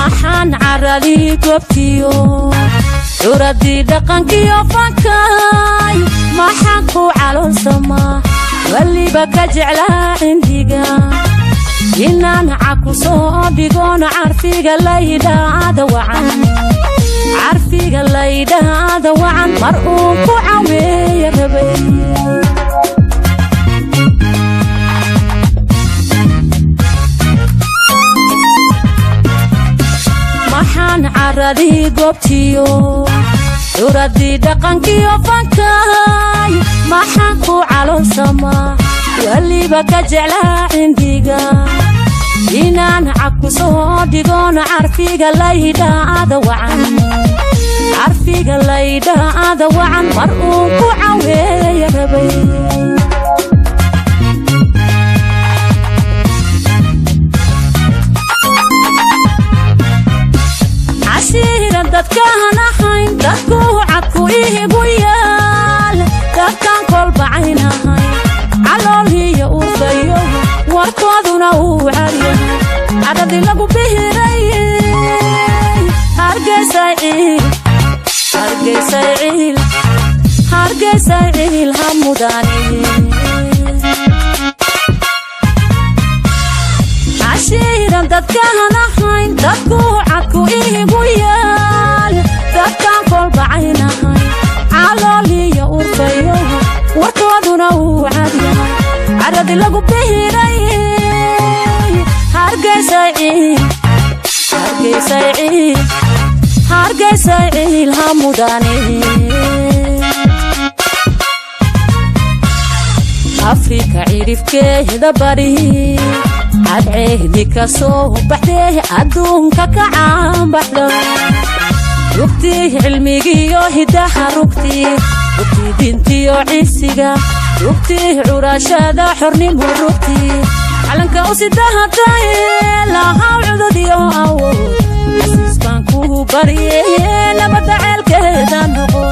Maxaan caradii goobtiyo curadii dhaqankiyo fankay, maxaan ku caloolsamaa weliba ka jeclaa cindiga inaan caku soo dhigoon carfiga laydhaada wacan, carfiga laydhaada wacan, mar uu ku caweeya rabay. Maxaan caradii goobtiyo curadii dhaqankiyo fankay, maxaan ku caloolsamaa weliba ka jeclaa cindiga inaan caku soo dhigoon carfiga laydhaada wacan, carfiga laydhaada wacan, mar uu ku caweeya rabay. Cashiiran dadkaan ahayn, dadku cadku iigu yaal, dadkaan kolbacaynahay caloolhiyo urfayo, warkooduna uu cadyahay, cadhadii lagu bihiray. Hargeysay ciil, Hargeysay ciil, Hargeysay ciil ha mudane. Cashiiran dadkaan ahayn, dadku cadku iigu yaal, dadkaan kolbacaynahay calooliyo urfayo, warkooduna uu cadyahay, cadhadii lagu bihiray. Hargeysay ciil, Hargeysay ciil, Hargeysay ciil ha mudane. Afrika cirifkeeda bari cadceehdi ka soo baxdee adduunka ka caanbaxda, rugtii cilmigiyo hidaha, rugtii, rugtii diintiyo cisiga, rugtii curashada xornimo, rugtii calanka usidahatae lahaw cududyo awood. Xasiis baan kuu barye nabadda ceelkeeda noqo,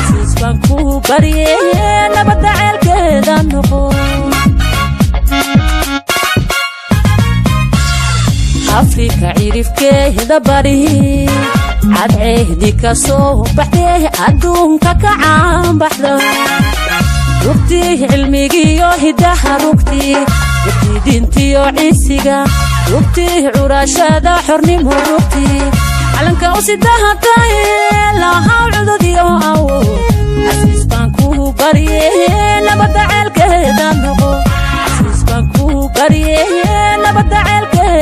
xasiis baan kuu barye nabadda ceelkeeda noqo. Afrika cirifkeeda bari cadceehdi ka soo baxdee adduunka ka caanbaxda, rugtii cilmigiyo hidaha, rugtii, rugtii diintiyo cisiga, rugtii curashada xornimo, rugtii calanka usidahatae lahaw cududyo awood. Xasiis baan kuu barye nabadda ceelkeeda noqo, xasiis baan kuu barye nabadda ceelkeeda.